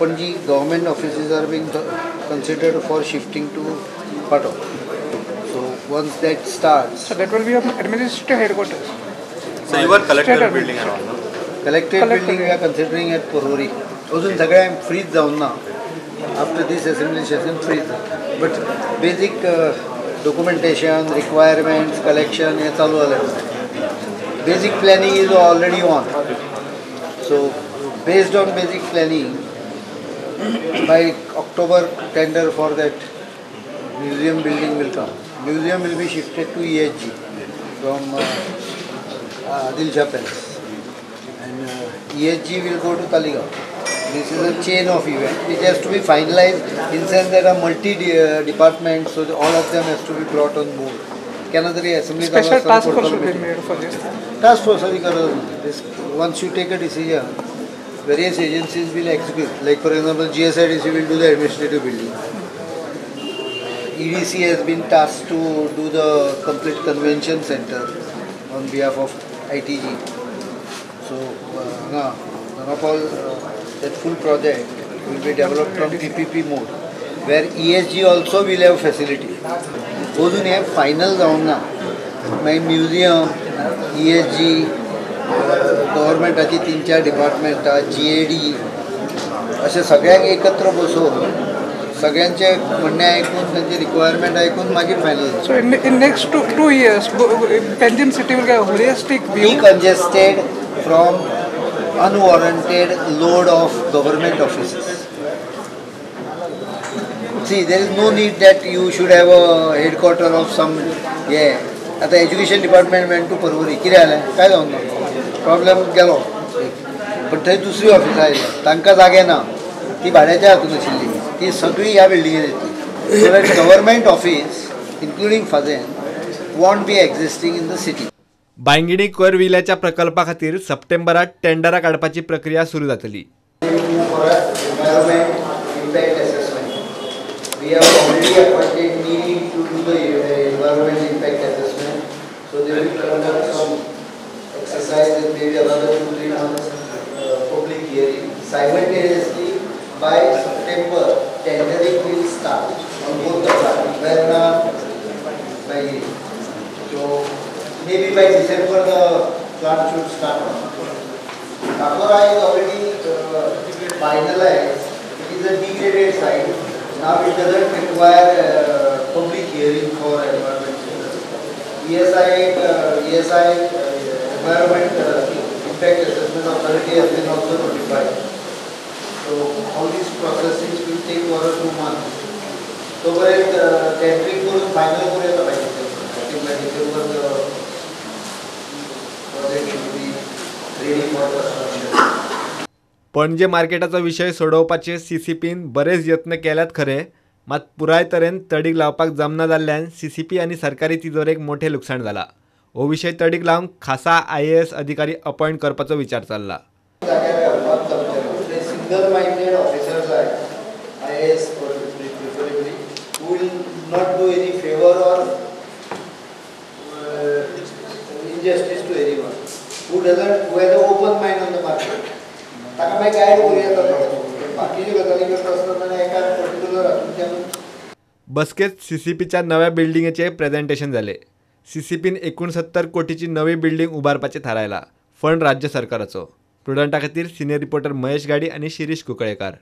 Panaji government offices are being considered for shifting to Patto. So once that starts, so that will be administrative headquarters. So you are collector building and all, no? Collectorate building we are considering at Porvorim. अजून सगळ्यांक fridge जावन ना, after this assembly session freeze, but basic documentation, requirements, collection हे चालू जालें. Basic planning is already on. So based on basic planning, by October tender for that museum building will come. Museum will be shifted to EHG from Adil Shah Palace, and EHG will go to Taleigao. This is a chain of event which has to be finalized in sense there are multi departments, so all of them has to be brought on board. Kenna tari assembly special task force will be made for this. Task force आदी गरज ना. This once you take a decision, various agencies will execute. Like for example, GSIDC will do the administrative building. EDC has been tasked to do the complete convention center on behalf of ITG. So all that full project will be developed on PPP mode, where ESG also will have facility. अजून हे final जावंक ना. मागीर museum, ESG, गव्हर्मेंटाची 3-4 डिपार्टमेंटां, GAD, अशें सगळ्यांक एकत्र बसोवन सगळ्यांचे म्हणणें आयकून तांचे रिक्वायरमेंट आयकून मागीर final. So in next 2 years, Panjim city will get a holistic view. Decongested from unwarranted load of government offices. See, there is no need that you should have a headquarter of some, yeah. आता education department went to Porvorim, कितें जालें काय जावंक ना, problem गेलो. पण थंय दुसरी ऑफिसां आयली, तांकां जागे ना, ती भाड्याच्या हातून आशिल्ली, ती सगळी ह्या बिल्डिंगेन येतली. So that government office including Fazend won't be existing in the city. Bainguinim कोयर विल्याच्या प्रकल्पा खातीर सप्टेंबरात टेंडरां काडपाची प्रक्रिया सुरू जातली. Environment impact assessment. We have already appointed NEERI to do the environment impact assessment. So they will conduct some exercise and maybe another 2-3 months public hearing. Simultaneously, by September, tendering will start on both the plants, Verna, Bainguinim. So maybe by December the plant should start. Chapora is already finalized. It is a degraded site. Now it doesn't require public hearing for environment. ESI Environment Impact Assessment Authority has been also notified. So all these processes will take 1 or 2 months. So but tendering करून final करूया येता by December. I think by December the project should be ready for construction. Panaji मार्केटाचो विशय सोडोवपाचे सीसीपीन बरेच यत्न केल्यात खरे, मात पुराय तरेन तडीक लावपाक जमना जाल्ल्यान सीसीपी आनी सरकारी तिजोरेक मोठें लुकसाण जाला. हो विशय तडीक लावंक खासा IAS अधिकारी अपॉयंट करपाचो विचार चल्ला. सिंगल माइंडेड ऑफिसर्स जाय, IAS preferably, who will not do any favour or injustice to anyone, who doesn't, who has an open mind on the market. ताका मागीर गायड करूं येता थोडो, बाकीच्यो गजाली करता आसतना एका पर्टिक्युलर हातूंतल्यान. बसकेत सीसीपीच्या नव्या बिल्डिंगेचे प्रेझेंटेशन जाले. सीसीपीन 69 कोटीची नवी बिल्डिंग उबारपाचें थारायला. फंड राज्य सरकाराचो. प्रुडंटा खातीर सिनियर रिपोर्टर महेश गाडी आनी शिरीष कुंकळेकार.